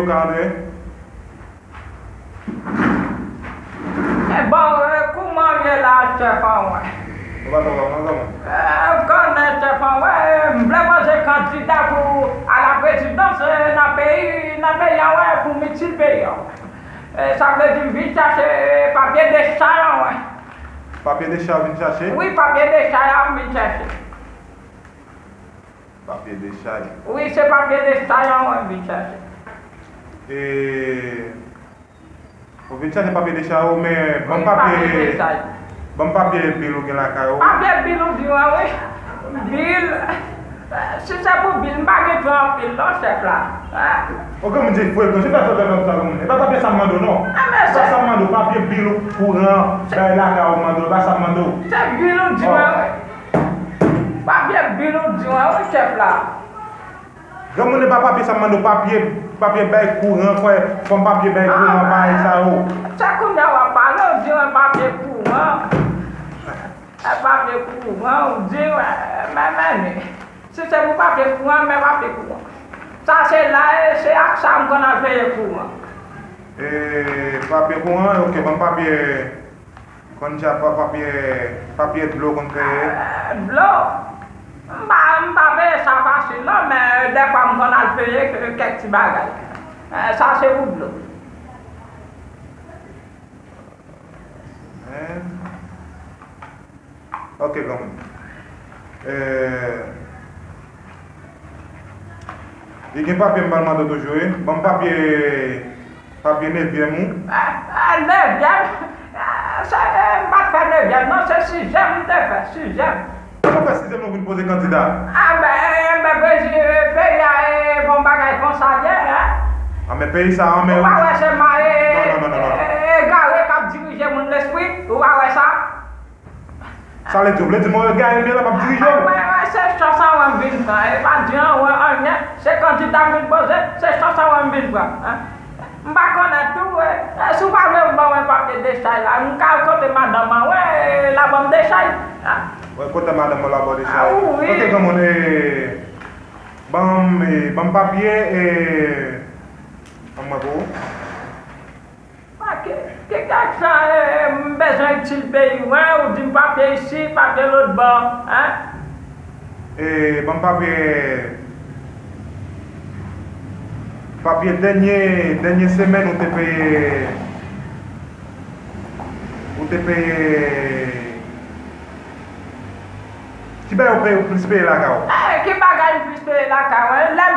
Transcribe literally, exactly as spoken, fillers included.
Ka antre. E bon, e, kouman w ye la, chèf an mwen? Ou pa twò kòman, kòman? E, w konnen, chèf an mwen, e, m vle poze kandida pou a la prezidans, e, nan peyi, nan peyi an, wè, pou m itil peyi an. E, sa vle di m vin chache papye dechay an, wè. Papye dechay ou vin chache? Wi, papye dechay an m vin chache. Papye dechay. Wi, se papye dechay an mwen vin chache. E, ou vin chache papye dechay ou, men ban m papye, ban m papye bil ou gen lakay ou. Papye bil ou di mwen, wi. Bil, si se pou bil, m pa gen twa anpil non, chèf la. Hein? Ou gen moun di frekan, se pa frekan sa, moun. E pa papye sa m mande w, non. Ah, men se pa sa m mande w, papye bil ou, kouran, bay lakay ou mande w, e pa sa m mande w. Se bil ou di mwen, wi. Papye bil ou di mwen, wi, chèf la. Granmoun, e pa papye sa m mande w, papye, papye bay kouran, kwè, fòm papye bay kouran, bagay sa yo. Se kounye a w ap pale, ou di mwen papye kouran. E papye kouran, ou di, men, men, men. Si se pou papye kouran, men papye kouran. Sa se la, e se ak sa m konn al peye kouran. E, papye kouran, ok, ban m papye. Konn sa pa papye, papye dlo konn peye? Eh, dlo? M pa, m pa peye sa fasil non, men dèfwa m konn al peye kè-, kèk ti bagay. Eh, sa se pou dlo. Men, ok, granmoun. Eh, Li gen papye m pral mande w toujou, wi. Ban m papye, papye nevyèm ou. Ah, ah, nevyèm? Ah, se, eh, m pa t fè nevyèm, non, se sizyèm m te fè, sizyèm. Kòman w fè sizyèm ou vin poze kandida? Ah, ben, eh, ben, prezi-, eh, peyi a, eh, bon bagay konsa ye, hein? Ah, men peyi sa, ah, men. Ou pa wè se ma-, eh, non, non, non, non, non. Eh, egare k ap dirije moun lespri, ou pa wè sa? Sa vle di, w vle di mwen egare m ye la, m ap dirije w? Mwen, mwen, se chans an mwen m vin pran. E pa di anyen, anyen. Se kandida m vin poze, se chans an mwen m vin pran. Hein? M pa konnen tou, e, e, si w pa vle w ban mwen papye dechay la, m ka al kote madanm an, wè, e, l a ban m dechay. Hein? Wè, kote madanm an, l a ban w dechay. Ah, wi. Ok, granmoun, e, ban m, e, ban m papye, e, ban m mwen pou ou. Ah, ki, ki gad sa, eh, m bezwen itil peyi, wen, ou di m papye isi, papye lòt bò, hein? E, ban m papye, papye dènye, dènye semèn ou te peye, ou te peye, ki bagay ou peye, ou plis peye lakay ou? Eh, ki bagay m plis peye lakay mwen? Lè m